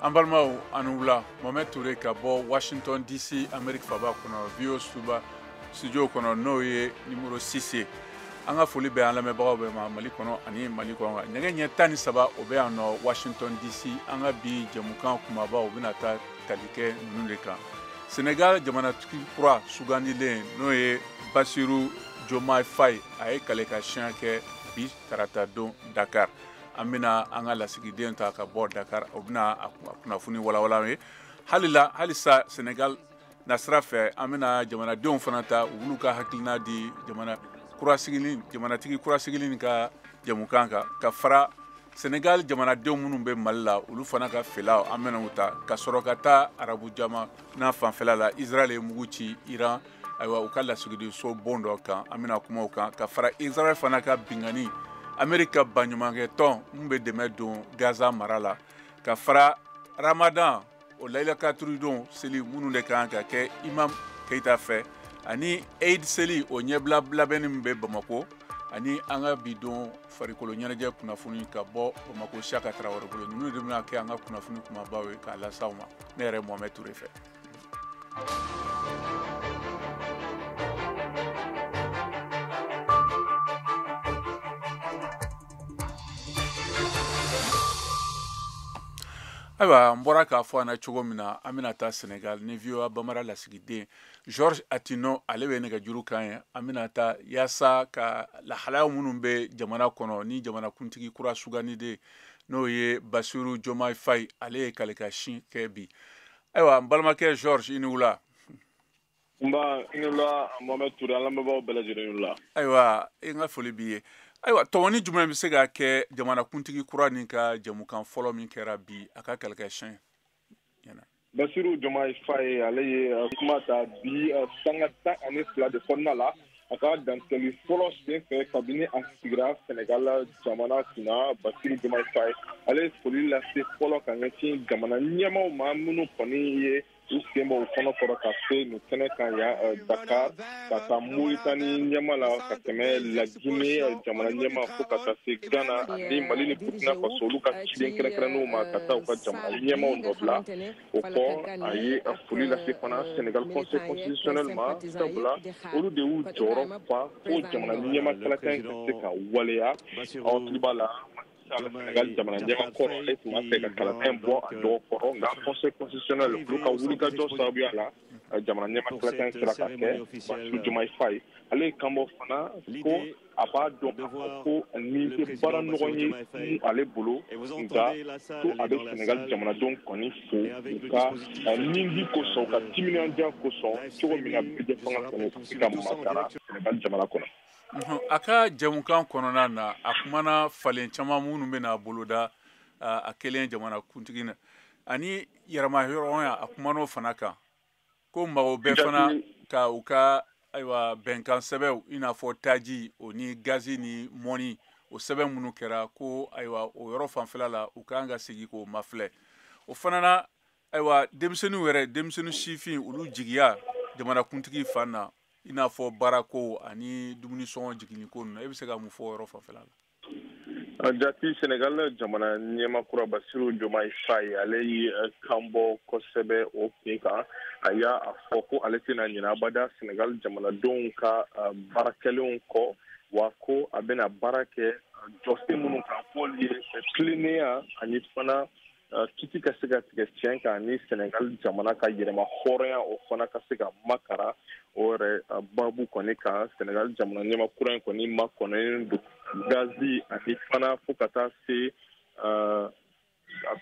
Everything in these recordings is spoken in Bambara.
An balimaw, a ni wula. Mohamed Touré ka bɔ Washington DC, Amérique faba kɔnɔ, VOA suba studio kɔnɔ, n'o ye numéro 6 ye. An ka foli bɛ an lamɛnbagaw bɛɛ ma Mali kɔnɔ ani Mali kɔnɔ. Nɛgɛ ɲɛ 13, o bɛ yan nɔ Washington DC. An ka bi jɛmukan kumabaw, u bɛna taa tali kɛ ninnu de kan: Senegal jamanatigi kura sugandilen, n'o ye Bassirou Diomaye Faye, a ye kale ka siɲɛ kɛ bi tarata don Dakar. An bɛna an ka lasigiden ta ka bɔ Dakar, o bɛna a kunnafoni walawala ye. Halila halisa Senegal nasira fɛ, an bɛna jamanadenw fana ta, u b'olu ka hakilina di jamana kura sigili, jamanatigi kura sigili ka jɛmukan kan, ka fara Senegal jamanadenw minnu bɛ Mali la, olu fana ka fɛlaw, an bɛna u ta, ka sɔrɔ ka taa arabu jamana fanfɛla la. Israel ye mugu ci Iran, ayiwa, u ka lasigidenso bon dɔ kan, an bɛna kuma o kan, ka fara Israel fana ka bingani Ameriki ka baɲumankɛ tɔn mun bɛ dɛmɛ don Gaza mara la, ka fara Ramadan o layilakaturidon seli minnu de kan ka kɛ Imam Keita fɛ, ani Eid seli o ɲɛbila labɛnni min bɛ Bamako, ani an ka bi don farikolo ɲɛnajɛ kunnafoni ka bɔ Bamako, Siaka Tarawele bolo. Ninnu de bɛna kɛ an ka kunnafoni kumabaw ye k'a las'aw ma ne yɛrɛ Mohamed Touré fɛ. Ayiwa, n bɔra k'a fɔ an na cogo min na, an bɛna taa Senegal ni VOA Bambara lasigiden George Atino, ale bɛ nɛgɛjuru kan ye. An bɛna taa yaasa ka lahalaya minnu bɛ jamana kɔnɔ ni jamanakuntigi kura sugandiden, n'o ye Bassirou Diomaye Faye, ale ye kalekasin kɛ bi. Ayiwa, n balimakɛ George, i ni wula. Nba, i ni wula Mohamed Touré, an lamɛnbagaw bɛɛ lajɛlen ni wula. Ayiwa, i ka foli b'i ye. Ayiwa, tɔmɔni jumɛn bɛ se ka kɛ jamanakuntigi kura nin ka jɛmukan fɔlɔ min kɛra bi, a ka kɛlɛkɛsiyɛn ɲɛna? Bassirou Diomaye Faye, ale ye kuma ta bi sanga 12 de kɔnɔna la, a ka dantigɛli fɔlɔ sen fɛ kabini a sigira Senegal jamana kunna. Bassirou Diomaye Faye, ale ye foli lase fɔlɔ ka ɲɛsin jamana ɲɛmaaw ma minnu kɔni ye u sen bɔ u kɔnɔ kɔrɔ ka se nin kɛnɛ kan yan Dakar, ka taa Moritani ɲɛma la, ka tɛmɛ Laginɛ jamana ɲɛma, fo ka taa se Ghana ani Mali ni Burkina Faso, olu ka ciden kɛrɛnkɛrɛnnenw ma, ka taa u ka jamana ɲɛmaw nɔbila. O kɔ, a ye foli lase fana Senegal Conseil constitutionnel ma, sabula olu de y'u jɔyɔrɔ fa ko jamana ɲɛma kalata in ka se ka waleya. Aw hakili b'a la, Senegal jamana ɲɛma kɔrɔ, ale tun b'a fɛ ka kalata in bɔ a dɔgɔ kɔrɔ, nka Conseil constitutionnel, olu ka wulikajɔ sababuya la, jamana ɲɛma kalata in sera ka kɛ. Bassirou Diomaye Faye, ale ye kanbɔ fana ko a b'a dɔn k'a fɔ ko nin tɛ baara ɲɔgɔn ye ale bolo, nka ko a bɛ Senegal jamanadenw kɔni fo u ka nindi kosɔn, u ka timinandiya kosɔn, cogo min na bɛɛ fanga kɔni ka se ka makara Senegal jamana kɔnɔ. A ka jɛmukan kɔnɔna na, a kumana falen caman minnu bɛna boloda a kelen jamanakuntigi na ani yɛrɛma hɔrɔnya, a kuman'o fana kan ko mago bɛɛ fana ka u ka, ayiwa, bɛnkan sɛbɛnw, i n'a fɔ taji o ni gazi ni mɔni, o sɛbɛn minnu kɛra ko, ayiwa, o yɔrɔ fanfɛla la, u kan ka segin k'o mafilɛ. O fana na, ayiwa, denmisɛnninw yɛrɛ, denmisɛnnin sifin, olu jigiya jamanakuntigi fan na, i n'a fɔ baarako ani dumuni sɔngɔ jiginni ko ninnu, e bɛ se ka mun fɔ o yɔrɔ fanfɛla la? Jati, Senegal jamana ɲɛma kura Bassirou Diomaye Faye, ale ye kan bɔ kosɛbɛ o kun kan. A y'a fɔ ko ale tɛna ɲinɛ abada Senegal jamanadenw ka baara kɛlenw kɔ, wa ko a bɛna baara kɛ jɔsen minnu kan, k'olu ye tilennenya ani fana kiti ka se ka tigɛ tiɲɛ kan, ni Senegal jamana ka yɛrɛma hɔrɔnya, o fana ka se ka makara. O yɛrɛ babu kɔni kan, Senegal jamana ɲɛma kura in kɔni makɔnɔnen don gazi ani fana fo ka taa se a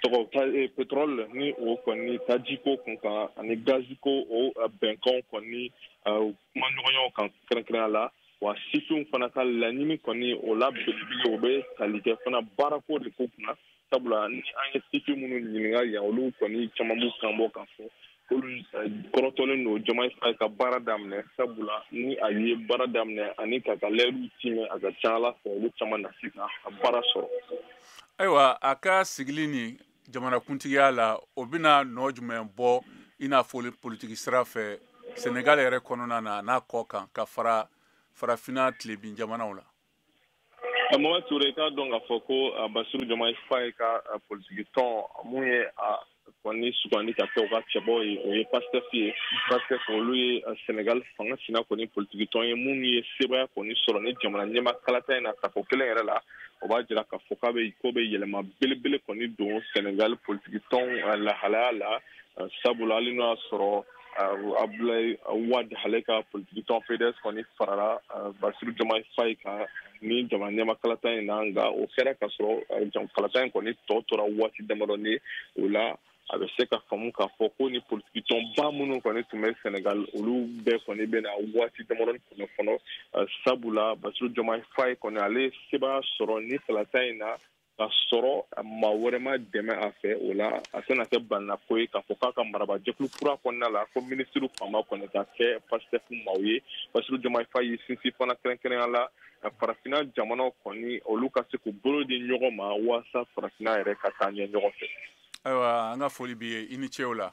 tɔgɔ pétrole ni o kɔni tajiko kun kan ani gaziko, o bɛnkanw kɔni kumaɲɔgɔnyaw kan kɛrɛnkɛrɛnya la. Wa sifinw fana ka laɲini kɔni, o la belebele, o bɛ tali kɛ fana baarako de ko kunna, sabula ni an ye sifin minnu ɲininka yan, olu kɔni caman b'u kan bɔ k'a fɔ olu kɔrɔtɔlen don Diomaye Faye ka baara daminɛ, sabula ni a ye baara daminɛ ani k'a ka layidu timɛ, a ka ca Ala fɛ olu caman na se ka baara sɔrɔ. Ayiwa, a ka sigili ni jamanakuntigiya la, o bɛna nɔ jumɛn bɔ, i n'a fɔ politiki sira fɛ, Senegal yɛrɛ kɔnɔna na n'a kɔ kan, ka fara farafinna tilebin jamanaw la? Mohamed Touré, k'a dɔn k'a fɔ ko Bassirou Diomaye Faye ka politiki tɔn mun ye a kɔni sugandi ka kɛ u ka cɛbɔ ye, o ye PASTEF ye. PASTEF, olu ye Senegal fanga sina kɔni politikitɔn ye minnu ye sebaaya kɔni sɔrɔ ni jamana ɲɛma kalata in na tako kelen yɛrɛ la. O b'a jira k'a fɔ k'a bɛ ko bɛ yɛlɛma belebele kɔni don Senegal politikitɔn lahalaya la, sabula hali n'o y'a sɔrɔ Abdoulaye Wade ale ka politikitɔn PDS kɔni farala Bassirou Diomaye Faye kan ni jamana ɲɛma kalata in na, nka o kɛra ka sɔrɔ kalata in kɔni tɔ tora waati damadɔni ye. O la a bɛ se ka faamu k'a fɔ ko ni politikitɔnba minnu kɔni tun bɛ Senegal, olu bɛɛ kɔni bɛna waati damadɔni kɔni kɔnɔ, sabula Bassirou Diomaye Faye kɔni ale sebaaya sɔrɔ ni kalata in na ka sɔrɔ maa wɛrɛ ma dɛmɛ a fɛ. O la a tɛna kɛ bannako ye k'a fɔ k'a ka marabajɛkulu kura kɔnɔna la ko minisiriw fanba kɔni ka kɛ PASTEF maaw ye. Bassirou Diomaye Faye y'i sinsin fana kɛrɛnkɛrɛnya la farafinna jamanaw kɔni olu ka se k'u bolo di ɲɔgɔn ma walasa farafinna yɛrɛ ka taa ɲɛ ɲɔgɔn fɛ. Ayiwa, an ka foli b'i ye, i ni ce o la.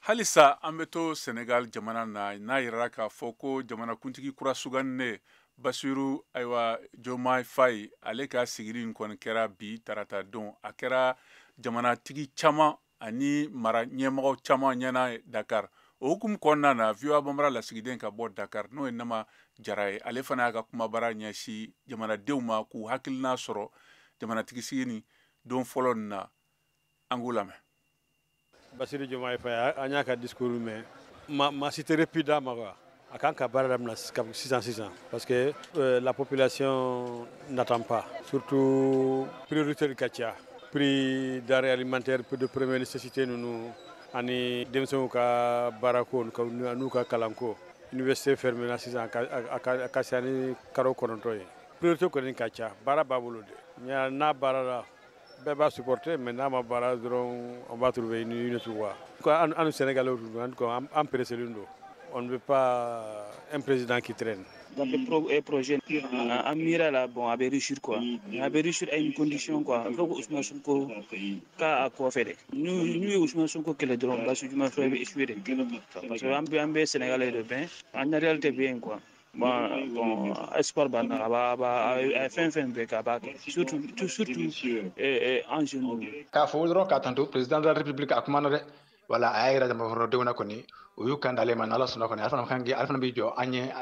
Halisa an bɛ to Senegal jamana na, n'a yɛrɛ k'a fɔ ko jamanakuntigi kura sugandinen Bassirou ayiwa Diomaye Faye, ale ka sigili in kɔni kɛra bi tarata don. A kɛra jamanatigi caman ani mara ɲɛmɔgɔ caman ɲɛna Dakar. O hukumu kɔnɔna na, VOA Bambara lasigiden ka bɔ Dakar, n'o ye Nama Jara ye, ale fana y'a ka kumabara ɲɛsin jamanadenw ma k'u hakilina sɔrɔ jamanatigi sigi nin don fɔlɔ nin na. An k'u lamɛn. Bassirou Diomaye Faye, an y'a ka discours mɛn, ma si tɛ répit d'a ma quoi. A kan ka baara daminɛ sisan sisan, parce que la population n'attend pas, surtout priorité ka ca, prix denrées alimentaires de première nécessité ninnu ani denmisɛnw ka baarako n'u ka kalanko. Université fermée na sisan a ka ca ni karo 9 ye. Priorité kɔni ka ca, baara b'a bolo de, n'a baara la bɛɛ b'a supporter, mais n'a ma baara dɔrɔn on va trouver une autre voie. An Sénégalais an pressé don. On ne veut pas un président qui traîne. Dans le projet, en mira là, bon, à réussir quoi. À réussir à une condition quoi. Il faut que Ousmane Sonko ka quoi faire. Nous Ousmane Sonko que le drone, parce que Ousmane Sonko est échoué. Parce que un peu Sénégalais de bien, en réalité bien quoi. Bon, espoir ban ba fɛn fɛn bɛ ka b'a kɛ, surtout en jeune. K'a fɔ dɔrɔn k'a tanto président de la République a kumana dɛ. Wala a y'a yira jamanakɔnɔdenw na kɔni, o y'u kan d'ale ma, n'Ala sɔnna kɔni, ale fana kan ale fana b'i jɔ an ye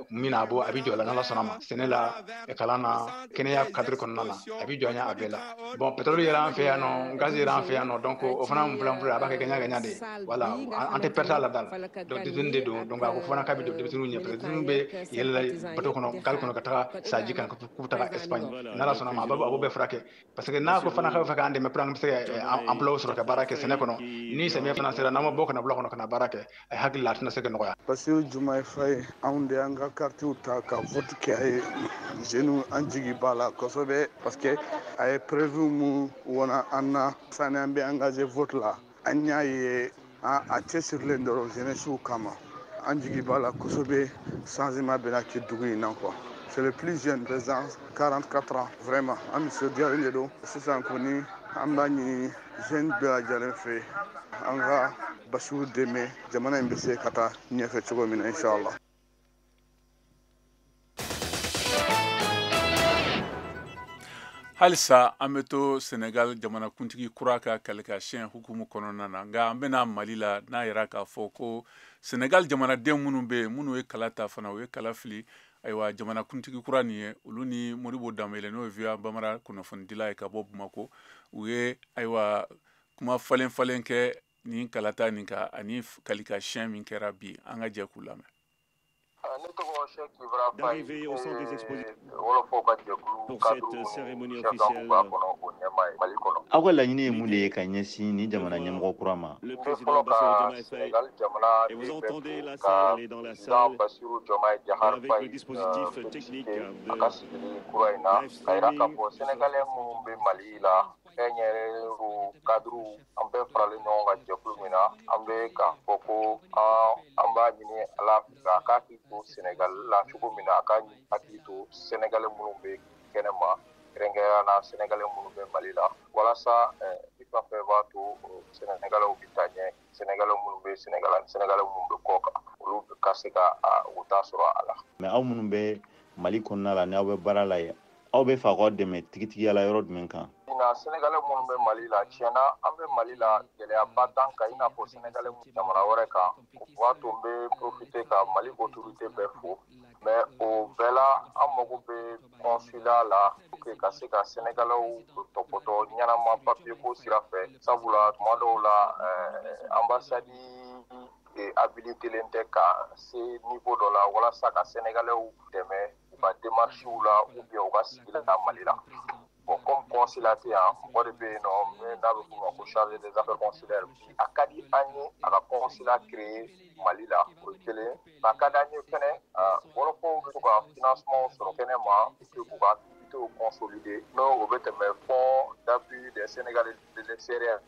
min na, a bɔ a b'i jɔ la n'Ala sɔnna ma, sɛnɛ la, kalan na, kɛnɛya cadre kɔnɔna na, a b'i jɔ an ye a bɛɛ la. Bon, pétrole yɛrɛ an fɛ yan nɔ, gaz yɛrɛ an fɛ yan nɔ, donc o fana mun filan a b'a kɛ gagnant gagnant de ye. Wala an tɛ perte a la da la. Donc denmisɛnnin de don, donc a ko fana k'a bɛ don denmisɛnninw ɲɛ, parce que denmisɛnninw bɛ yɛlɛla bateau kɔnɔ, gale kɔnɔ ka taga saji kan k'u bɛ taga Espagne. N'Ala sɔnna ma, a b'o bɛɛ furakɛ, parce que n'a ko fana k'a bɛ fɛ k'an dɛmɛ pour an bɛ se ka emploi sɔrɔ ka baara kɛ sɛnɛ kɔnɔ, ni samiya fana sera n'an ma bɔ ka na wula kɔnɔ ka na baara kɛ, a hakili la a tɛna se ka nɔgɔya. Bassirou Diomaye Faye, anw de y'an ka kartiw ta ka vote kɛ a ye. Jeunes an jigi b'a la kosɛbɛ, parce que a ye preuve mun wana an na sani an bɛ engagé vote la, an y'a ye a cɛsirilen dɔrɔn jeunesse kama. An jigi b'a la kosɛbɛ, changement bɛna kɛ dugu in na quoi. C'est le plus jeune président, 44 ans, vraiment. An nisɔndiyalen de don. Sisan kɔni an b'a ɲini jeune bɛɛ lajɛlen fɛ, an ka Bassirou dɛmɛ, jamana in bɛ se ka taa ɲɛfɛ cogo min na, inshallah. Halisa an bɛ to Senegal jamanakuntigi kura ka kalikasiyɛn hukumu kɔnɔna na, nka an bɛna Mali la, n'a yɛrɛ k'a fɔ ko Senegal jamanaden minnu bɛ yen, minnu ye kala ta fana, u ye kala fili ayiwa jamanakuntigi kura nin ye, olu ni Modibo Danbele, n'o ye VOA Bambara kunnafonidila ye ka bɔ Bamako, u ye ayiwa kuma falen falen kɛ nin kalata nin kan ani kalikasiyɛn min kɛra bi. An ka jɛ k'u lamɛn. Ne tɔgɔ Cheikh Ibra Faye, wɔlɔfɔw ka jɛkulu cadre cérémonie officielle b'a kɔnɔ, o ɲɛmaa ye Mali kɔnɔ. Aw ka laɲini ye mun de ye ka ɲɛsin nin jamana ɲɛmɔgɔ kura ma? N bɛ fɔlɔ ka Sénégal jamana den bɛɛ fo ka président Bassirou Diomaye Diakhar Faye félicité a ka sigili kura in na, ka yira k'a fɔ Sénégalais minnu bɛ Mali la, fɛn yɛrɛ cadre an bɛɛ faralen ɲɔgɔn kan jɛkulu min na, an bɛ k'a fɔ ko an b'a ɲini Ala fɛ a k'a hakili to Sénégal la cogo min na, a k'a hakili to Sénégalais minnu bɛ kɛnɛma, kɛrɛnkɛrɛnnenya la Sénégalais minnu bɛ Mali la, walasa ni fɛn fɛn b'a to Sénégalais bɛ taa ɲɛ, Sénégalais minnu bɛ Sénégal ani Sénégalais minnu bɛ kɔ kan, olu ka se ka u ta sɔrɔ a la. Mais aw minnu bɛ Mali kɔnɔna la, n'aw bɛ baara la yen, aw bɛ fɛ k'aw dɛmɛ tigitigiya la yɔrɔ jumɛn kan? na, Sénégalais minnu bɛ Mali la, tiɲɛna an bɛ Mali la, gɛlɛyaba t'an kan i n'a fɔ Sénégalais jamana wɛrɛ kan. O b'a to n bɛ profiter ka Mali autorité bɛɛ fo. Mais o bɛɛ la, an mago bɛ consulat la pour que ka se ka Sénégalais tɔpɔtɔ ɲɛnama papier ko sira fɛ, sabula tuma dɔw la ambassade habilitélen tɛ ka se niveau dɔ la walasa ka Sénégalais dɛmɛ u ka démarches la ou bien u ka sigi la Mali la. Bon, comme consulat tɛ yan, mɔgɔ de bɛ yen nɔ min n'a bɛ f'o ma ko chargé des affaires consulaires. Bi a ka di an ye a ka consulat créer Mali la, o ye kelen. A ka di an ye fɛnɛ, wɔlɔfɔw bɛ to ka financement sɔrɔ kɛnɛ ma pour que k'u ka activités consolider, n'o o bɛ tɛmɛ fonds d'appui des Sénégalais de l'extérieur.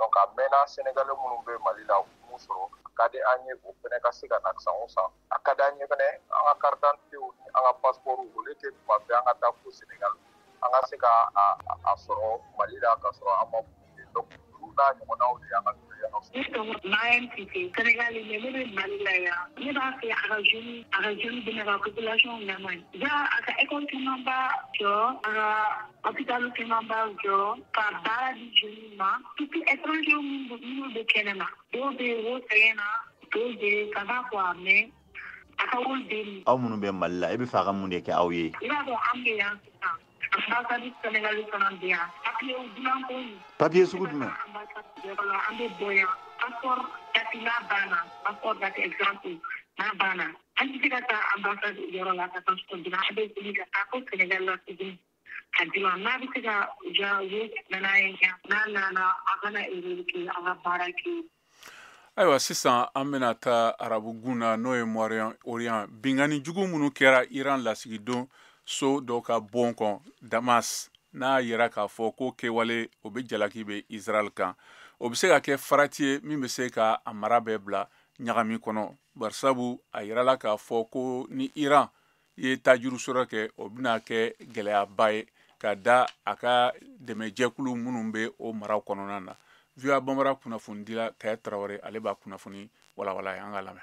Donc a mɛnna, Sénégalais minnu bɛ Mali la, u m'u sɔrɔ. A ka di an ye o fɛnɛ ka se ka na san o san. A ka di an ye fɛnɛ, an ka carte d'identité ni an ka passeport, olu tɛ tuma bɛɛ an ka taa fo Sénégal, an ka se ka a sɔrɔ Mali la ka sɔrɔ an ma bouger. Donc olu n'a ɲɔgɔnnaw de y'an ka doléance. Ne tɔgɔ Mariam Cissé, Sénégal, mais ne bɛ Mali la yan. Ne b'a fɛ a ka jeune dɛmɛ ka population lamɛn. Ja a ka école caman ba jɔ, a ka hôpital caman ba jɔ, ka baara di jeune ma, surtout étranger minnu bɛ kɛnɛ ma. Dɔw bɛ yen, o sɛgɛn na, dɔw bɛ yen, ça va quoi, mais a ka wari den. Aw minnu bɛ Mali la, e bɛ fɛ a ka mun de kɛ aw ye? I b'a dɔn, an bɛ yan sisan, ambassade Sénégal fana bɛ yan. Papier dilan ko. Papier sugu jumɛn? Ambassade yɔrɔ la, an bɛ bɔ yan. Passeport date n'a banna, passeport date exemple n'a banna, an tɛ se ka taa ambassade yɔrɔ la ka passeport dilan. An bɛ wuli ka taa fo Sénégal la tuguni ka dilan. N'a bɛ se ka ja u na n'a ye yan, n'a nana, a kana erreur kɛ, a ka baara kɛ. Ayiwa, sisan an bɛna taa arabu gun na, n'o ye Moyen Orient. Binkanni jugu minnu kɛra Iran lasigidon so dɔ ka bon kɔn Damas, n'a yira k'a fɔ ko kɛwale o bɛ jalaki bɛ Israel kan, o bɛ se ka kɛ farati ye min bɛ se ka a mara bɛɛ bila ɲagami kɔnɔ, barisabu a yirala k'a fɔ ko ni Iran ye tajuru sɔrɔ kɛ, o bɛna kɛ gɛlɛyaba ye ka da a ka dɛmɛjɛkulu minnu bɛ o maraw kɔnɔna na. VOA Bambara kunnafonidila Kaya Tarawele, ale b'a kunnafoni walawala ye, an ka lamɛn.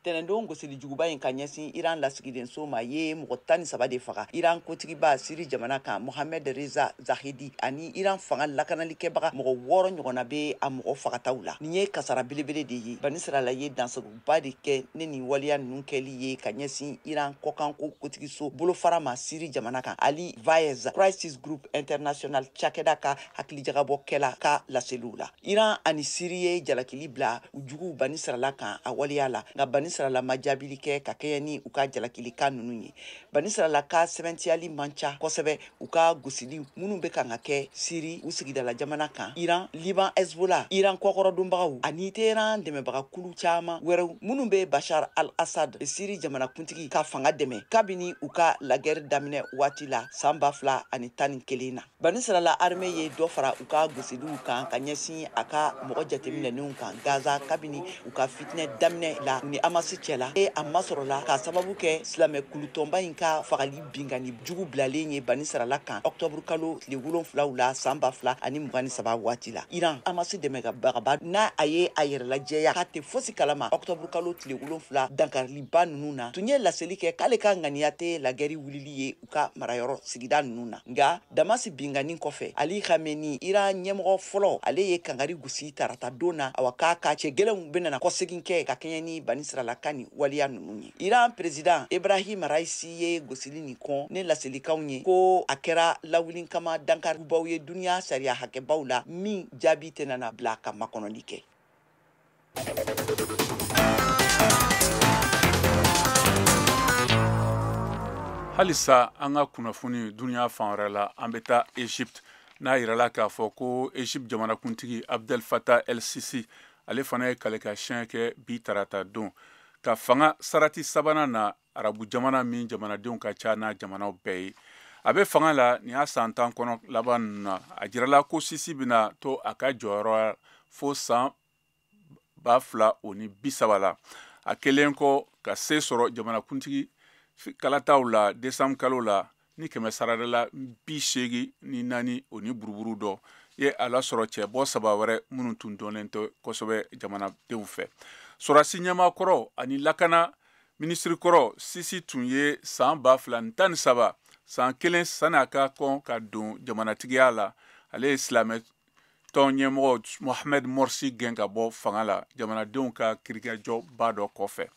Tɛnɛndon gosili juguba in ka ɲɛsin Iran lasigidenso ma ye mɔgɔ 13 de faga. Iran kotigiba Siri jamana kan, Mohamed Reza Zahedi, ani Iran fanga lakanalikɛbaga mɔgɔ 6 ɲɔgɔnna bɛ a mɔgɔ fagataw la. Nin ye kasara belebele de ye. Banisirala ye dansagoba de kɛ ne nin waleya ninnu kɛli ye ka ɲɛsin Iran kɔkanko kotigiso bolofara ma Siri jamana kan, Ali Vaez, Crisis Group International cakɛda ka hakilijagabɔkɛla ka laseliw la. Iran ani Siri ye jalakili bila u juguw Banisirala kan a waleya la, nka Banisirala ma jaabili kɛ ka kɛɲɛ ni u ka jalakilikan ninnu ye. Banisirala ka sɛbɛntiyali man ca kosɛbɛ u ka gosili minnu bɛ kan ka kɛ Siri, u sigidala jamana kan. Iran, Liban Hezbollah, Iran kɔkɔrɔdonbagaw ani Teheran dɛmɛbagakulu caman wɛrɛw minnu bɛ Bashar al-Assad, Siri jamanakuntigi ka fanga dɛmɛ kabini u ka lagɛrɛ daminɛ waati la san 2011 na. Banisirala armée ye dɔ fara u ka gosiliw kan ka ɲɛsin a ka mɔgɔ jateminɛnenw kan Gaza kabini u ka fitinɛ daminɛ la u ni Hamasi cɛla e a masɔrɔla k'a sababu kɛ silamɛ kulutɔnba in ka fagali binkanni jugu bilalen ye Banisirala kan ɔktɔburu kalo tile 7 la san 2023 waati la. Iran Hamasi dɛmɛbagaba n'a a ye a yɛrɛ lajɛya k'a tɛ fosi kalama ɔktɔburu kalo tile 7 dankariliba ninnu na, tun ye laseli kɛ k'ale ka ŋaniya tɛ lagɛri wulili ye u ka marayɔrɔ sigida ninnu na. Nka Damasi binkanni kɔfɛ, Ali Khamenei, Iran ɲɛmɔgɔ fɔlɔ, ale ye kangari gosi tarata don na, awa, k'a ka cɛ gɛlɛnw bɛna kɔsegin kɛ ka kɛɲɛ ni Banisirala ka nin waleya ninnu ye. Iran président Ibrahim Raisi ye gosili nin kɔn ne laselikanw ye ko a kɛra lawuli kama dankaribaw ye duniya sariya hakɛbaw la, min jaabi tɛna na bila ka makɔnɔli kɛ. Halisa an ka kunnafoni duniya fan wɛrɛ la, an bɛ taa Egypte, n'a yirala k'a fɔ ko Egypte jamanakuntigi Abdel Fattah El Sisi, ale fana ye kalekan siɲɛ kɛ bi tarata don ka fanga sarati sabanan na arabu jamana min jamanadenw ka ca n'a jamanaw bɛɛ ye. A bɛ fanga la nin y'a san 10 kɔnɔ laban ninnu na. A jirala ko Sisi bɛna to a ka jɔyɔrɔ fo san 2030 la, a kɛlen kɔ ka se sɔrɔ jamanakuntigi kalataw la desanburu kalo la ni kɛmɛ sarada la 84 o ni buruburu dɔ ye a lasɔrɔ cɛbɔ saba wɛrɛ minnu tun dɔnnen tɛ kosɛbɛ jamanadenw fɛ. Sɔrɔdasi ɲɛmaakɔrɔ ani lakana minisiri kɔrɔ Sisi tun ye san 2013 San kelen sani a ka kɔn ka don jamanatigiya la, ale ye silamɛ tɔn ɲɛmɔgɔ Mohamed Morsi gɛn ka bɔ fanga la jamanadenw ka kirikɛjɔba dɔ kɔfɛ.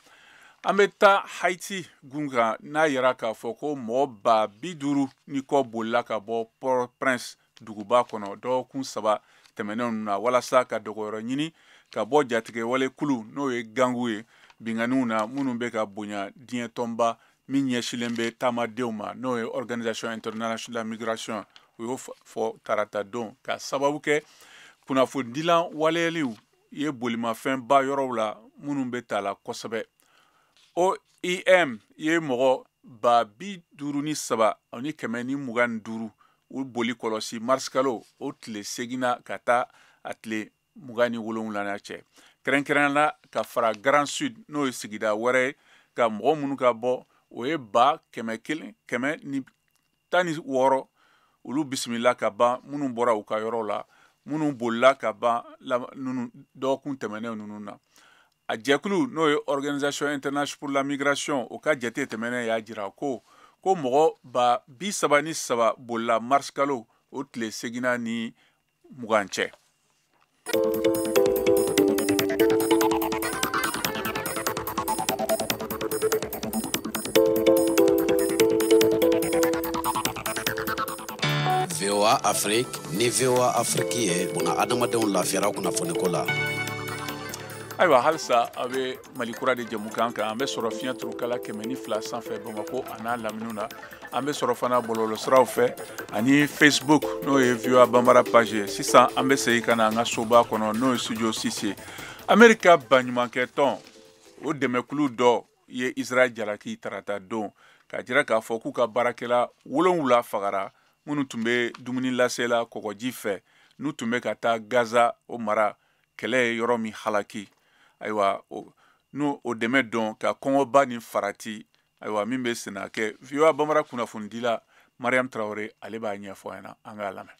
An bɛ taa Haiti gun kan, n'a yɛrɛ k'a fɔ ko mɔgɔ 50,000 ni kɔ bolila ka bɔ Port-au-Prince duguba kɔnɔ dɔgɔkun 3 tɛmɛnenw na walasa ka dɔgɔyɔrɔ ɲini ka bɔ jatigɛwale kulu, n'o ye gangu ye, binkanniw na minnu bɛ ka bonya diɲɛ tɔnba min ɲɛsilen bɛ taamadenw ma, n'o ye Organisation internationale de la migration. U y'o fɔ tarata don ka sababu kɛ kunnafonidilan waleyaliw ye bolimafɛnba yɔrɔw la minnu bɛ ta la kosɛbɛ. OIM ye mɔgɔ 53,125 u boli kɔlɔsi marisikalo o tile 8 ka taa a tile 27 cɛ, kɛrɛnkɛrɛnnenya la ka fara Grand Sud, n'o ye sigida wɛrɛ ye, ka mɔgɔ minnu ka bɔ, o ye 100,116 olu bisimila ka ban, minnu bɔra u ka yɔrɔ la, minnu bolila ka ban dɔgɔkun tɛmɛnen ninnu na. A jɛkulu, n'o ye Organisation internationale pour la migration, o ka jate tɛmɛnen y'a jira ko mɔgɔ 33,000 bolila marisikalo o tile 8 ni 20 cɛ. VOA Afrique ni VOA Afrique ye buna adamadenw lafiyara kunnafoniko la. Ayiwa, halisa a bɛ Mali kura de jɛmukan kan. An bɛ sɔrɔ fiɲɛ turukala 102 sanfɛ Bamakɔ a n'a laminiw na. An bɛ sɔrɔ fana bɔlɔlɔsiraw fɛ ani Facebook, n'o ye VOA Bambara page ye. Sisan an bɛ segin ka na an ka soba kɔnɔ, n'o ye studio 6 ye. Amerika baɲumankɛ tɔn, o dɛmɛkulu dɔ ye Israël jalaki tarata don k'a jira k'a fɔ k'u ka baarakɛla 7 fagara minnu tun bɛ dumuni lasela kɔgɔji fɛ, n'u tun bɛ ka taa Gaza o mara kɛlɛ ye yɔrɔ min halaki. Ayiwa, n'o o dɛmɛ dɔn ka kɔngɔba ni farati, ayiwa, min bɛ senna kɛ. VOA Bambara kunnafonidila Mariam Traoré, ale b'a ɲɛfɔ an ɲɛna, an k'a lamɛn.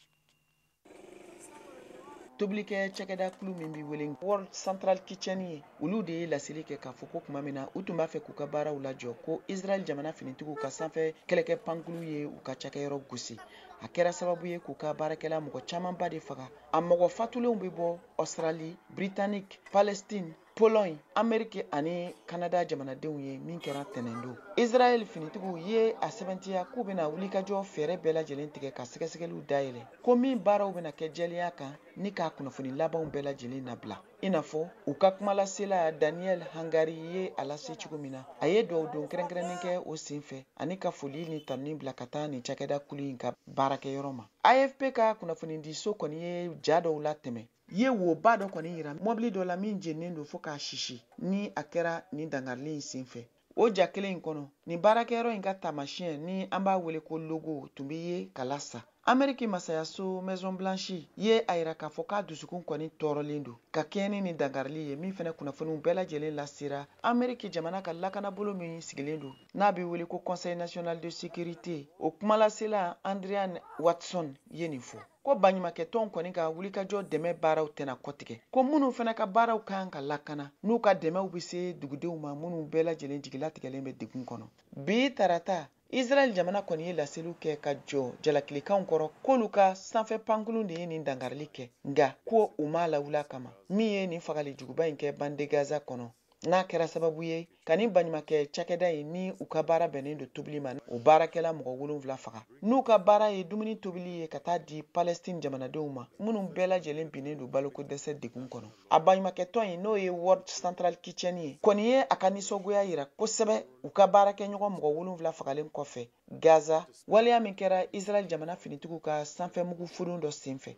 Tobilikɛ cakɛda kulu min bɛ wele World Central Kitchen ye, olu de ye laseli kɛ k'a fɔ ko tuma min na u tun b'a fɛ k'u ka baaraw lajɔ, ko Israël jamana finitigiw ka sanfɛ kɛlɛkɛ pankulu ye u ka cakɛyɔrɔ gosi. A kɛra sababu ye k'u ka baarakɛla mɔgɔ camanba de faga. A mɔgɔ fatulenw bɛ bɔ Australie, Britannique, Palestine, Pologne, Amérique ani Canada jamanadenw ye, min kɛra tɛnɛn don. Israël finitigiw ye a sɛbɛntiya k'u bɛna wulikajɔ fɛɛrɛ bɛɛ lajɛlen tigɛ ka sɛgɛsɛgɛliw dayɛlɛ, ko min baaraw bɛna kɛ jɛlenya kan ni k'a kunnafoni labanw bɛɛ lajɛlen nabila. I n'a fɔ u ka kumalasela Daniel Hangari ye a lase cogo min na, a ye dugawu don kɛrɛnkɛrɛnnen kɛ o sen fɛ ani ka foli ni tanuni bila ka taa nin cakɛda kulu in ka baarakɛyɔrɔ ma. AFP ka kunnafonidiso kɔni ye ja dɔw latɛmɛ, ye woba dɔ kɔni yira mɔbili dɔ la min jeninen don fo k'a sisi ni a kɛra nin dangarili in sen fɛ. O ja kelen in kɔnɔ, nin baarakɛyɔrɔ in ka taamasiyɛn ni an b'a wele ko logo tun bɛ ye ka lasa. Ameriki masayaso Maison Blanche ye a yira k'a fɔ k'a dusukun kɔni tɔɔrɔlen don ka kɛɲɛ ni nin dangarili ye, min fɛnɛ kunnafoniw bɛɛ lajɛlen lasera Ameriki jamana ka lakanabolo min sigilen don n'a bɛ wele ko Conseil national de sécurité. O kumalasela Andrian Watson ye nin fɔ ko baɲumankɛtɔnw kɔni ka wulikajɔ dɛmɛ baaraw tɛna kɔtigɛ, ko minnu fana ka baaraw kan ka lakana n'u ka dɛmɛw bɛ se dugudenw ma minnu bɛɛ lajɛlen jigilatigɛlen bɛ degun kɔnɔ. Bi tarata, Israël jamana kɔni ye laseliw kɛ ka jɔ jalakilikanw kɔrɔ k'olu ka sanfɛ pankurun de ye nin dangarili kɛ, nka ko u m'a lawuli kama min ye nin fagali juguba in kɛ bande Gaza kɔnɔ, n'a kɛra sababu ye ka nin baɲumankɛ cakɛda in ni u ka baara bɛnnen don tobili ma, o baarakɛla mɔgɔ 7 faga, n'u ka baara ye dumuni tobili ye ka taa di Palestine jamanadenw ma minnu bɛɛ lajɛlen binnen don baloko dɛsɛ degun kɔnɔ. A baɲumankɛtɔn in, n'o ye World Central Kitchen ye, kɔni ye a ka nisɔngoya yira kosɛbɛ u ka baarakɛɲɔgɔn mɔgɔ 7 fagalen kɔfɛ Gaza, waleya min kɛra Israël jamana finitigiw ka sanfɛmugu furun dɔ senfɛ.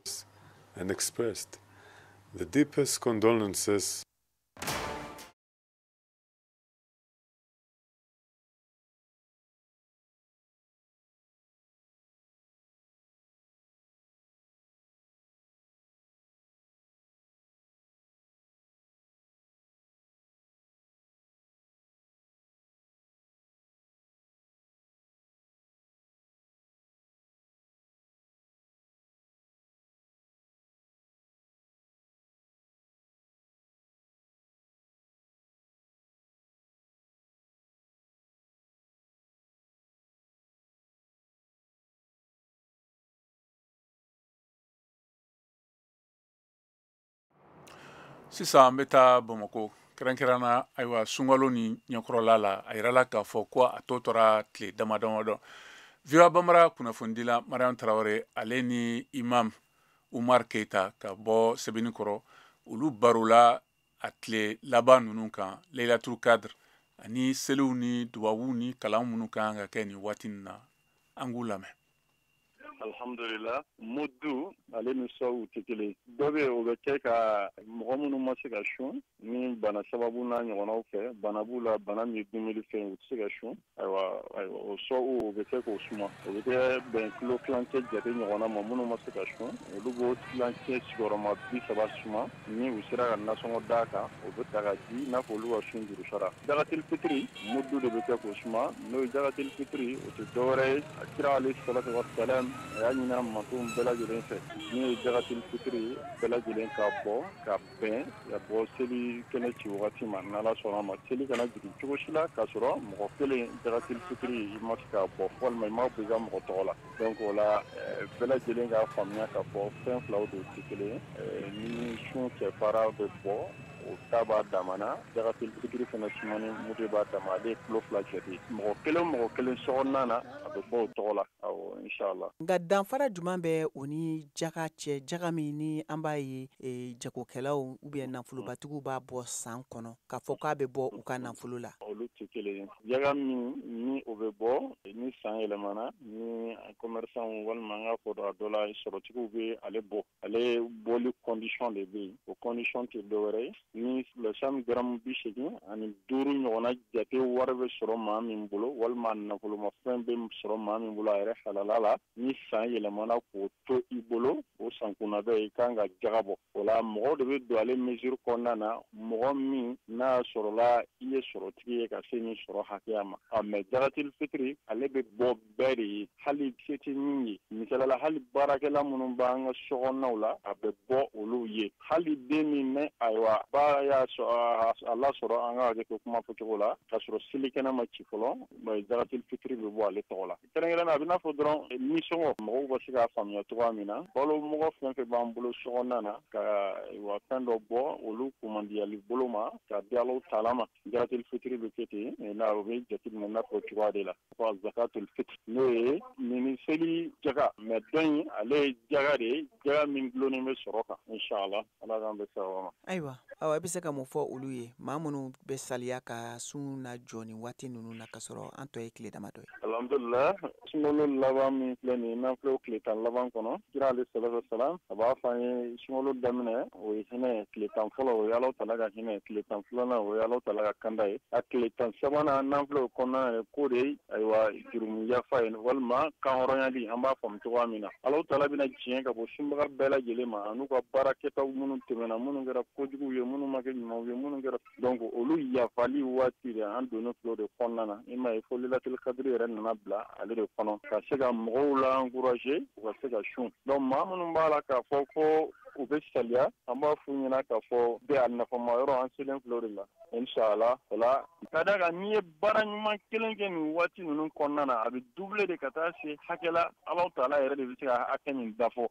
And expressed the deepest condolences. Sisan an bɛ taa Bamakɔ, kɛrɛnkɛrɛnna ayiwa sunkalo ni ɲɛkɔrɔla la. A yirala k'a fɔ ko a tɔ tora tile dama damadɔ. VOA Bambara kunnafonidila Mariam Tarawele, ale ni Imam Umar Keita ka bɔ Sɛbɛnnikɔrɔ, olu barola a tile laban ninnu kan, Laylatul Qadr ani seliw ni dubabuw ni kalan minnu kan ka kɛ nin waati nin na. An k'u lamɛn. Alhamdulillah, mudu ale ni sɔw tɛ kelen. Dɔ bɛ yen, o bɛ kɛ ka mɔgɔ minnu ma se ka sun ni bana sababu n'a ɲɔgɔnnaw fɛ, bana b'u la, bana min ye dumuni fɛn, u tɛ se ka sun. Ayiwa, ayiwa, o sɔw, o bɛ kɛ k'o suma, o bɛ kɛ bɛn kilo tilancɛ jate ɲɔgɔnna ma. Minnu ma se ka sun, olu b'o tilancɛ sigiyɔrɔma 30 suma. Ni u sera ka nasɔngɔ d'a kan, o bɛ ta ka di, i n'a fɔ olu ka sun juru sara. Jakatil fitiri, mudu de bɛ kɛ k'o suma. N'o ye jakatil fitiri, o tɛ dɔwɛrɛ ye, a kira alayhi salatu wa salam, a y'a ɲini a mantonw bɛɛ lajɛlen fɛ, min ye jakatil fitiri, bɛɛ lajɛlen ka bɔ ka bɛn ka bɔ seli kɛnɛ ci wagati ma. N'Ala sɔnna a ma, seli kana jigin cogo si la k'a sɔrɔ mɔgɔ kelen jakatil fitiri i ma se k'a bɔ, walima i m'a bɔ i ka mɔgɔ tɔgɔ la. Donc o la, bɛɛ lajɛlen k'a faamuya k'a fɔ fɛn filaw de tɛ kelen ye. Ni sun cɛfara bɛ bɔ, o ta b'a damana. Jakatil fitiri fana sumani mudu b'a dama, ale ye kilo 2 jate. Mɔgɔ kelen, mɔgɔ kelen sokɔnɔna na, a bɛ bɔ o tɔgɔ la. Awɔ, inshallah. Nka danfara jumɛn bɛ o ni jaka cɛ, jaka min ni an b'a ye jagokɛlaw ou bien nafolobatigiw b'a bɔ san kɔnɔ k'a fɔ k'a bɛ bɔ u ka nafolo la? Olu tɛ kelen ye. Jaka min ni o bɛ bɔ ni san yɛlɛmana, ni commerçant walima an k'a fɔ a dɔ la sɔrɔtigiw bɛ ale bɔ, ale bɔli condition de bɛ yen. O condition tɛ dɔwɛrɛ ye, ni lɛsam garamu 85 ɲɔgɔnna jate wari bɛ sɔrɔ maa min bolo, walima nafolomafɛn bɛ sɔrɔ maa min bolo a yɛrɛ halala la, ni san yɛlɛmana k'o to i bolo, o san kunnabɛ i kan ka jaga bɔ. O la, mɔgɔw de bɛ don ale mesure kɔnɔna na, mɔgɔ min n'a sɔrɔla i ye sɔrɔtigi ye ka se nin sɔrɔ hakɛya ma. A mais jakatil fitiri, ale bɛ bɔ bɛɛ de ye, hali se tɛ min ye. Misali la, hali baarakɛla minnu b'an ka sokɔnɔnaw la, a bɛ bɔ olu ye. Hali den min mɛn, ayiwa, ba y'a a lasɔrɔ, an ka hakɛ to kuma fɔcogo la, k'a sɔrɔ selikɛnɛ ma ci fɔlɔ, jakatil fitiri bɛ bɔ ale tɔgɔ la. Kɛrɛnkɛrɛnnenya, a bɛ n'a fɔ dɔrɔn nisɔngɔ, mɔgɔw bɛ se k'a faamuya cogoya min na, balo mɔgɔ fɛn fɛn b'an bolo sokɔnɔna na, ka wa fɛn dɔ bɔ olu kumandiyali bolo ma ka di Alahu taala ma, jakatil fitiri bɛ kɛ ten n'a o bɛ jateminɛ n'a fɔ cogoya de la ko zakatul fitr, n'o ye nin seli jaga. Mais dɔ in, ale ye jaga de ye, jaga min gulonnen bɛ sɔrɔ kan. Inshallah, Ala k'an bɛ sababa ma. Ayiwa, awa, i bɛ se ka mun fɔ olu ye, maa minnu bɛ saliya ka sun na jɔ nin waati ninnu na, ka sɔrɔ an tɔ ye tile damadɔ ye? Alhamdulillah, sunkalo laban min filɛ nin ye, n'an filɛ o tile 10 laban kɔnɔ, kira alayhi salatu wasalam a b'a fɔ an ye, sunkalo daminɛ o ye hinɛ ye, tile 10 fɔlɔ o ye Alahu taala ka hinɛ ye, tile 10 filanan o ye Alahu taala ka kanda ye, a tile 13nan n'an filɛ o kɔnɔna ye, k'o de ayiwa jurumu yafa ye walima kanhɔrɔnyali, an b'a faamu cogoya min na. Alahu taala bɛna diɲɛ ka bɔ sunbaga bɛɛ lajɛlen ma, an'u ka baara kɛtaw minnu tɛmɛna, minnu kɛra kojuguw ye, minnu ma kɛ ɲumanw ye, minnu kɛra. Donc olu yafali waati de an donnen filɛ o de kɔnɔna na. I m'a ye fo Lailatul Qadr yɛrɛ nana bila ale de kɔnɔ ka se ka mɔgɔw la encourager u ka se ka sun. Donc maa minnu b'a la k'a fɔ ko u bɛ saliya, an b'a f'u ɲɛna k'a fɔ bɛɛ a nafama yɔrɔ, an selen filɛ o de la, inshallah. O la, ka d'a kan n'i ye baara ɲuman kelen kɛ nin waati ninnu kɔnɔna na, a bɛ doubler de ka taa se hakɛ la, Alahu taala yɛrɛ de bɛ se ka hakɛ min dafɔ.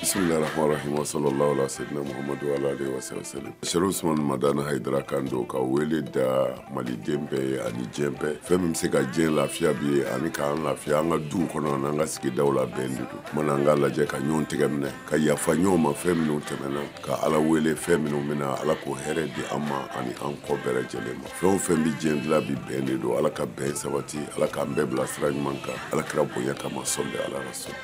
Bismillahirrahmanirrahim wa sallallahu ala sayyidina Muhammad wa ala alihi wa sallam. Sherif Usman Madani Haidara kan don ka wele da maliden bɛɛ ye ani diɲɛ bɛɛ. Fɛn min bɛ se ka diɲɛ lafiya bi ye ani k'an lafiya an ka duw kɔnɔ ani an ka sigidaw la, bɛn de don. Kumana an k'a lajɛ ka ɲɔgɔn tɛgɛ minɛ, ka yafa ɲɔgɔn ma fɛn minnu tɛmɛna, ka Ala wele fɛn minnu bɛna, Ala k'o hɛrɛ di an ma ani an kɔ bɛɛ lajɛlen ma. Fɛn o fɛn bɛ diɲɛ dilan bi, bɛn de don. Ala ka bɛn sabati, Ala k'an bɛɛ bila sira ɲuman kan. Ala kira bonya kama, sɔli ala rasul.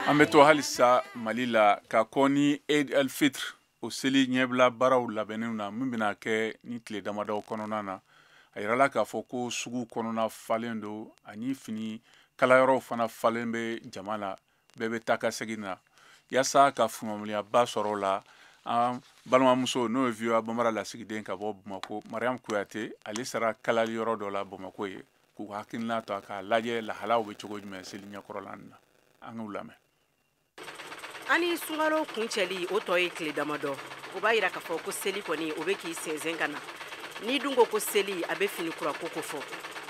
An bɛ to halisa Mali la ka kɔn ni Eid al-Fitr o seli ɲɛbila baaraw labɛnniw na, min bɛna kɛ ni tile damadɔ kɔnɔna na. A yirala k'a fɔ ko sugu kɔnɔna falen don ani fini kalayɔrɔw fana falen bɛ jama la, bɛɛ bɛ taa ka segin na. Yaasa ka faamuyaba sɔrɔ o la, an balimamuso n'o ye VOA Bambara lasigiden ka bɔ Bamakɔ, Mariam Kuyate, ale sera kalali yɔrɔ dɔ la Bamakɔ ye k'u hakilina ta k'a lajɛ lahalaw bɛ cogo jumɛn seli ɲɛkɔrɔla na. An k'u lamɛn. Ani sunkalo kuncɛli o tɔ ye tile damadɔ, o b'a yira k'a fɔ ko seli kɔni o bɛ k'i sɛnsɛn ka na. N'i dun ko ko seli, a bɛ fini kura ko fɔ.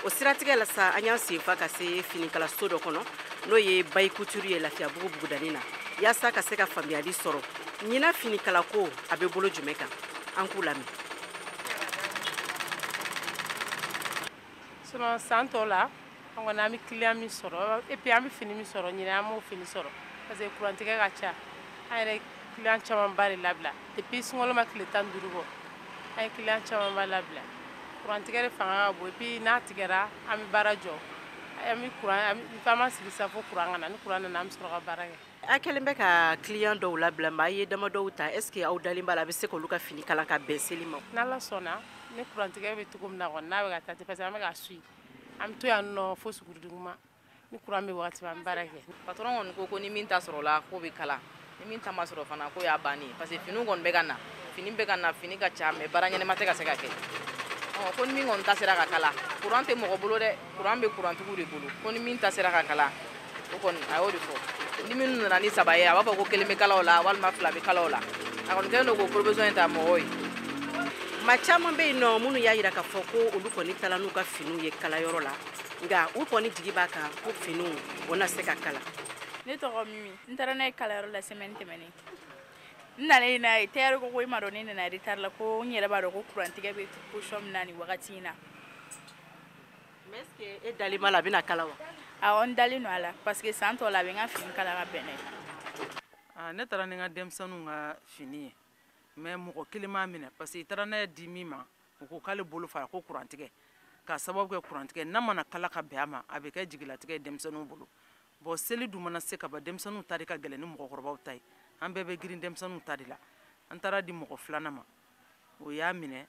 O siratigɛ la sa, an y'an senfa ka se finikalaso dɔ kɔnɔ, n'o ye Bayi Couture ye Lafiyabugu bugudani na, yaasa ka se ka faamuyali sɔrɔ ɲinan finikalako a bɛ bolo jumɛn kan. An k'u lamɛn. Sinon san tɔw la, an kɔni an bɛ client min sɔrɔ et puis an bɛ fini min sɔrɔ, ɲinan an m'o fini sɔrɔ parce que kurantigɛ ka ca. An yɛrɛ client camanba de labila depuis sunkalo ma tile 15 bɔ, an ye client camanba labila. Kurantigɛ de fanga ka bon et puis n'a tigɛra, an bɛ baara jɔ, an bɛ kuran, an b'an sigi sa fo kuran ka na. Ni kuran nana, an bɛ sɔrɔ ka baara kɛ. A kɛlen bɛ ka client dɔw labila, mais a ye dama dɔw ta. Est ce que aw dalen b'a la a bɛ se k'olu ka fini kala ka bɛn seli ma? N'Ala sɔnna, ni kurantigɛ bɛ cogo min na kɔni, n'a bɛ ka taa ten, parce que an bɛ ka suit, an bɛ to yan nɔ fo suguri-duguma. Ni kuran bɛ wagati min, an bɛ baara kɛ. Patron kɔni ko ko ni min ta sɔrɔla k'o bɛ kala, ni min ta ma sɔrɔ fana k'o y'a bannen, parce que finiw kɔni bɛ ka na, fini bɛ ka na, fini ka ca, mais baara ɲɛnama tɛ ka se ka kɛ. Ko ni min kɔni ta sera ka kala, kuran tɛ mɔgɔ bolo dɛ, kuran bɛ kurantigiw de bolo. Ko ni min ta sera ka kala, o kɔni a y'o de fɔ. Ni minnu nana ni 3 ye, a b'a fɔ ko 1 bɛ kala o la walima 2 bɛ kala o la. A kɔni kɛlen don k'o provision in ta mɔgɔw ye. Maa caman bɛ yen nɔ minnu y'a jira k'a fɔ ko olu kɔni taara n'u ka finiw ye kalayɔrɔ la, nka u kɔni jigi b'a kan ko finiw o na se ka kala. Ne tɔgɔ Mimi, n taara n'a ye kalayɔrɔ la semaine tɛmɛnen. N nalen n'a ye, tailleur ko i ma dɔn ne nana retard la, ko n yɛrɛ b'a dɔn ko kurantigɛ bɛ position min na nin wagati in na. Mais est ce que e dalen b'a la a bɛna kala wa? Awɔ, n dalen don a la parce que san tɔw la a bɛ n ka fini kala ka bɛn n'a ye. Ne taara ni n ka denmisɛnninw ka fini ye, mais mɔgɔ kelen m'a minɛ parce que i taara n'a ye di min ma, o ko k'ale bolo fara ko kurantigɛ, k'a sababu kɛ kurantigɛ n'a mana kala ka bɛn a ma, a bɛ kɛ jigilatigɛ ye denmisɛnninw bolo. Bon, seli dun mana se ka ban, denmisɛnninw ta de ka gɛlɛn ni mɔgɔkɔrɔbaw ta ye. An bɛɛ bɛ girin denmisɛnninw ta de la. An taara di mɔgɔ filanan ma, o y'a minɛ,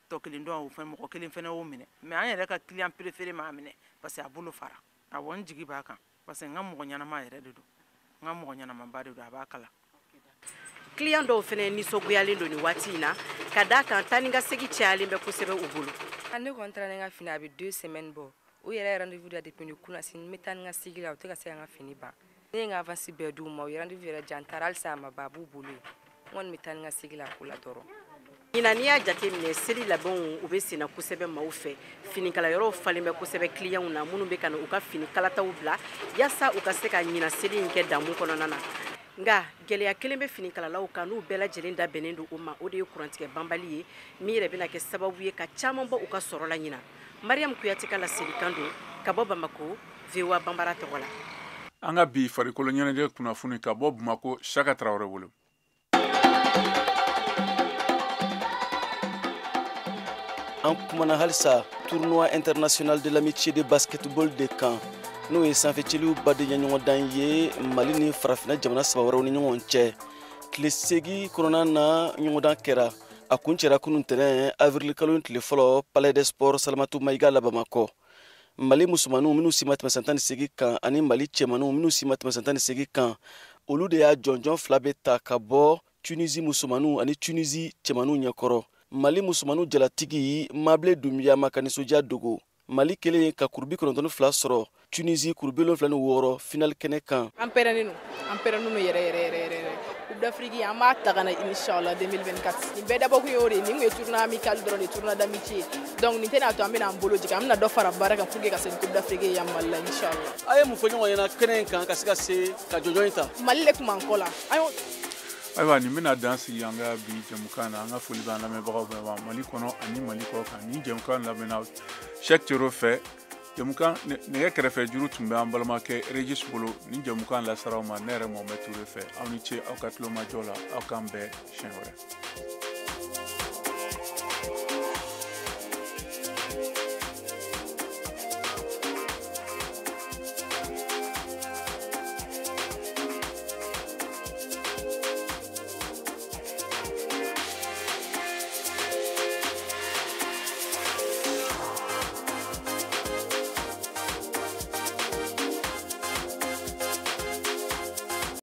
tɔ kelen dɔn o fɛn mɔgɔ kelen fɛnɛ y'o minɛ, mais an yɛrɛ ka client préféré m'a minɛ parce que a bolo fara. Awɔ, n jigi b'a kan parce que n ka mɔgɔ ɲɛnama yɛrɛ de don, n ka mɔgɔ ɲɛnamaba de don, a b'a kala. Client dɔw fɛnɛ nisɔngoyalen don nin waati in na, ka d'a kan taa ni ka segin cayalen bɛ kosɛbɛ u bolo. Ne kɔni taara ni n ka fini, a bɛ 2 semaines bɔ. U yɛrɛ ye rendez-vous da depuis ni kunasini, n bɛ taa ni n ka sigi la, u tɛ ka se ka n ka fini ban. Ne ye n ka avance bɛɛ d'u ma, u ye rendez-vous yɛrɛ di yan, n taara halisa a ma ban, a b'u bolo yen. N kɔni bɛ taa ni n ka sigi la ko la dɔrɔn. Ɲinan, n'i y'a jateminɛ, seli labɛnw u bɛ senna kosɛbɛ maaw fɛ. Finikalayɔrɔw falen bɛ kosɛbɛ clientw na minnu bɛ ka na u ka fini kalataw bila yaasa u ka se ka ɲinan seli in kɛ damu kɔnɔna na. Nka gɛlɛya kelen bɛ finikalalaw kan n'u bɛɛ lajɛlen da bɛnnen don o ma, o de ye kurantigɛ banbali ye, min yɛrɛ bɛna kɛ sababu ye ka caman bɔ u ka sɔrɔ la ɲinan. Mariam Kuyate ka laselikan don ka bɔ Bamako, VOA Banbara tɔgɔ la. An ka bi farikolo ɲɛnajɛ kunnafoni ka bɔ Bamako, Saka Tarawele bolo. An kumana halisa tournoi international de l'amitié de basketball de kan, n'o ye sanfɛcɛliw badenya ɲɔgɔndan ye Mali ni farafinna jamana 3 wɛrɛw ni ɲɔgɔn cɛ. Tile 8 kɔnɔna na ɲɔgɔndan kɛra, a kuncɛra kunun tɛnɛn avril kalo tile fɔlɔ Palais des Sports Salamatu Mayiga la Bamakɔ. Mali musomaninw minnu si ma tɛmɛ san 18 kan ani Mali cɛmaninw minnu si ma tɛmɛ san 18 kan, olu de y'a jɔnjɔn 2 bɛ ta ka bɔ Tunisie musomaninw ani Tunisie cɛmaninw ɲɛkɔrɔ. Mali musomaninw jalatigi Mabile Dunbiya ma ka nisɔndiya dogo. Mali kelen ka kuru 92 sɔrɔ, Tunisie kuru 76 final kɛnɛ kan. An pɛrɛnnen don, an pɛrɛnnen don yɛrɛ yɛrɛ yɛrɛ yɛrɛ. Coupe d'Afrique an b'a ta ka na inchallah 2024. Nin bɛɛ dabɔkun y'o de ye, nin kun ye tournoi amical dɔrɔn de, tournoi d'amitié. Donc nin tɛna to an bɛna an bolo jigin, an bɛna dɔ fara baara kan pour que ka se Coupe d'Afrique ye yan Mali la inchallah. A ye mun fɔ ɲɔgɔn ɲɛna kɛnɛ in kan ka se ka se ka jɔnjɔn in ta? Mali de kun b'an kɔ la. An y'o Ayiwa, nin bɛna dan sigi an ka bi jɛmukan na. An ka foli b'an lamɛnbagaw bɛɛ ma Mali kɔnɔ ani Mali kɔ kan. Nin jɛmukan labɛnna Cheikh Thioro fɛ. Jɛmukan nɛgɛ kɛrɛfɛ juru tun bɛ an balimakɛ Regis bolo. Nin jɛmukan lasara aw ma ne yɛrɛ Mohamed Toure fɛ. Aw ni ce aw ka tulomajɔ la, aw k'an bɛn siɲɛ wɛrɛ.